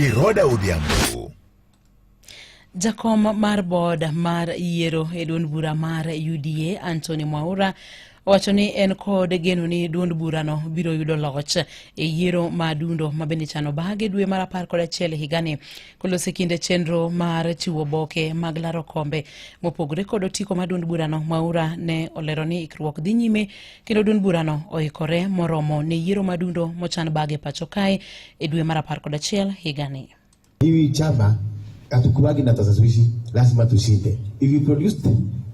Gi Roda Odhiambo. Jakom mar board mar yiero e duond bura mar UDA Anthony Mwaura owacho ni en kod geno ni duond burano biro yudo loch e yiero ma dundo ma bende chano bage dwe mar 11 higani koloso kinde chenro mar chiwo oboke mag laro kombe mopogore kod otiko mar duond burano. Mwaura ne olero ni ikruok dhi nyime kendo duond burano oikore moromo ne yiero ma dundo mochan bage pacho kae e dwe mar 11 higani. Hii chama hatukuwagi na tasaswishi, lazima tushinde. If you produced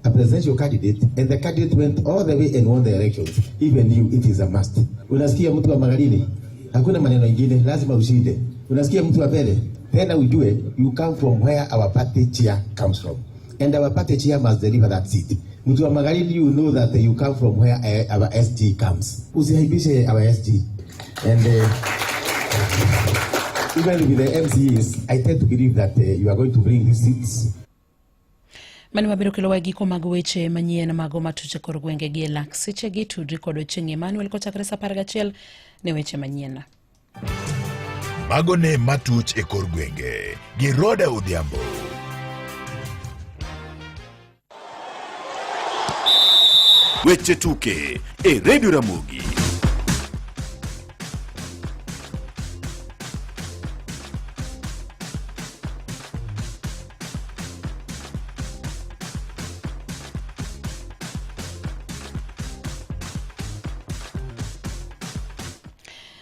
a presidential candidate and the candidate went all the way and won the elections, even you, it is a must. Unasikia mtu wa Magarini, hakuna maneno ingine, lazima ushinde. Unasikia mtu wa mbele, tena ujue you come from where our party chair comes from. And our party chair must deliver that seat. Mtu wa Magarini, you know that you come from where our SG comes. Usiaibishe our SG. And even with the MCAs, I tend to believe that you are going to bring these seats. Mani wabiro kelo wa giko mag weche manyien mago matuche kor gwenge gi e lak sechegi tudri kod Ochieng' Emmanuel kochakore sa 11 ne weche manyien. Mago ne matuch e kor gwenge gi Roda Odhiambo. Weche tuke e Radio Ramogi.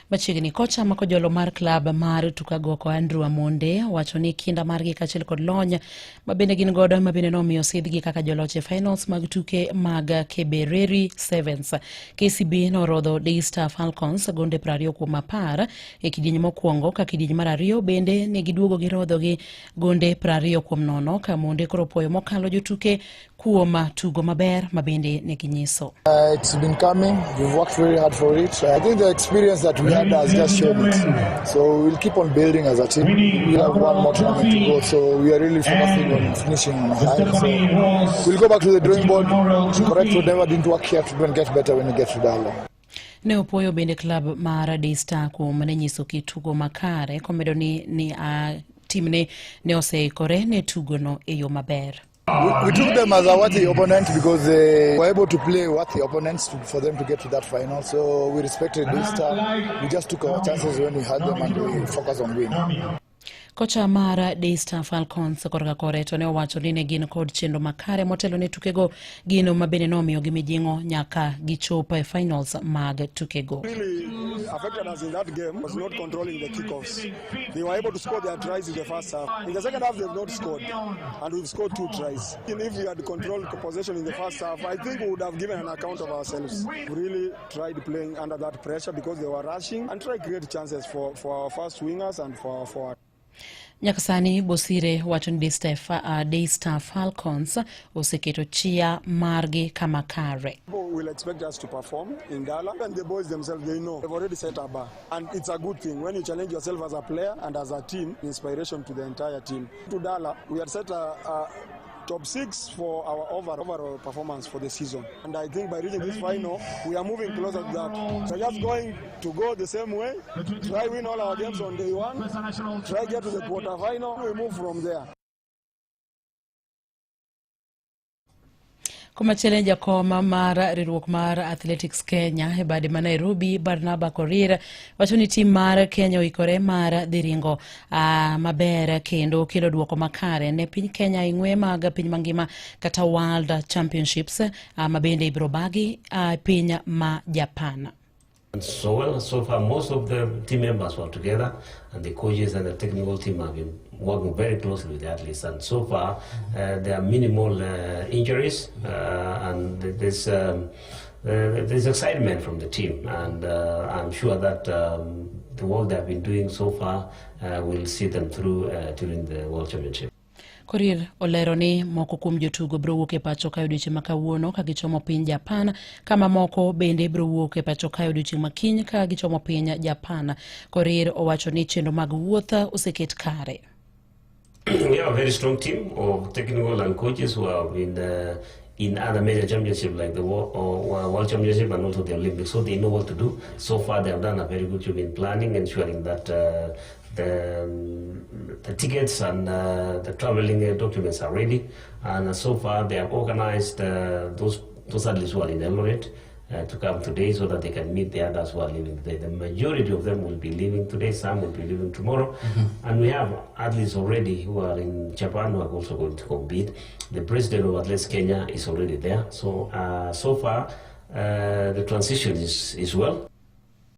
Machiegni kocha ma kojolo mar klab mar Tukagoko Andrew Amonde wacho ni kinda margi kaachiel kod lony ma bende gin godo ma bende nomiyo sidhgi kaka joloch e finals mag tuke mag Kebereri Sevens. KCB norodho Daystar Falcons gonde 20 kuom 10 e kidieny mokwongo ka kidieny mar ariyo bende ne giduogo girodho gi gonde 20 kuom 0 ka Amonde koro puoyo mokalo jotuke kuom tugo maber ma bende ne ginyiso. It's been coming. We've worked very hard for it. I think the experience that we had has just shown it. So we'll keep on building as a team. We have one more tournament to go, so we are really focusing on finishing on high. So we'll go back to the drawing board, correct whatever didn't work here to and get better when we get to Dalo. Ne opuoyo bende klab mar Daystar kuom ne nyiso kit tugo makare komedo ni timne ne oseikore ne tugono e yo maber. We took them as a worthy opponent because they were able to play worthy opponents for them to get to that final. So we respected Daystar. We just took our chances when we had them and we focused on winning. Kocha mar Daystar Falcons korka kore to ne owacho ni ne gin kod chenro makare motelo ne tukego, gino ma bende nomiyo gi mijing'o nyaka gichop e finals mag tukego. Really affected us in that game was not controlling the kickoffs. They were able to score their tries in the first half. In the second half, they've not scored, and we've scored 2 tries. And if we had controlled possession in the first half, I think we would have given an account of ourselves. We really tried playing under that pressure because they were rushing and tried to create chances for our first wingers and for our forward. Nyaka sani Bosire wacho ni Daystar Falcons oseketo chia margi kama kare. People will expect us to perform in Dala, and the boys themselves, they know. They've already set a bar, and it's a good thing when you challenge yourself as a player and as a team, inspiration to the entire team. To Dala, we had set a top 6 for our overall performance for the season, and I think by reaching this final, we are moving closer to that. So just going to go the same way, try win all our games on day 1, try get to the quarterfinal, we move from there. Komachielo jakom mar riwruok mar Athletics Kenya e bade ma Nairobi, Barnaba Korir, wacho ni tim mar Kenya oikore mar dhi ringo maber kendo kelo duoko makare ne piny Kenya e ng'we mag piny mangima kata World Championships ma bende ibiro bagi piny ma Japan. And so well, so far most of the team members were together, and the coaches and the technical team have been working very closely with the athletes, and so far there are minimal injuries, and there's excitement from the team, and I'm sure that the work they have been doing so far will see them through during the World Championship. Korir olero ni moko kuom jotugo biro wuok e pacho ka odiechieng' ma kawuono ka gichomo piny Japan, kama moko bende biro wuok e pacho ka odiechieng' ma kiny ka gichomo piny Japan. Korir owacho ni chenro mag wuoth oseket kare. We have a very strong team of technical and coaches who have been in other major championships like the World Championship and also the Olympics, so they know what to do. So far they have done a very good job in planning, ensuring that The tickets and the traveling documents are ready, and so far they have organized those athletes who are in Eldoret to come today so that they can meet the others who are leaving today. The majority of them will be leaving today, some will be leaving tomorrow. And we have athletes already who are in Japan who are also going to compete. The president of Athletes Kenya is already there. So, so far, the transition is well.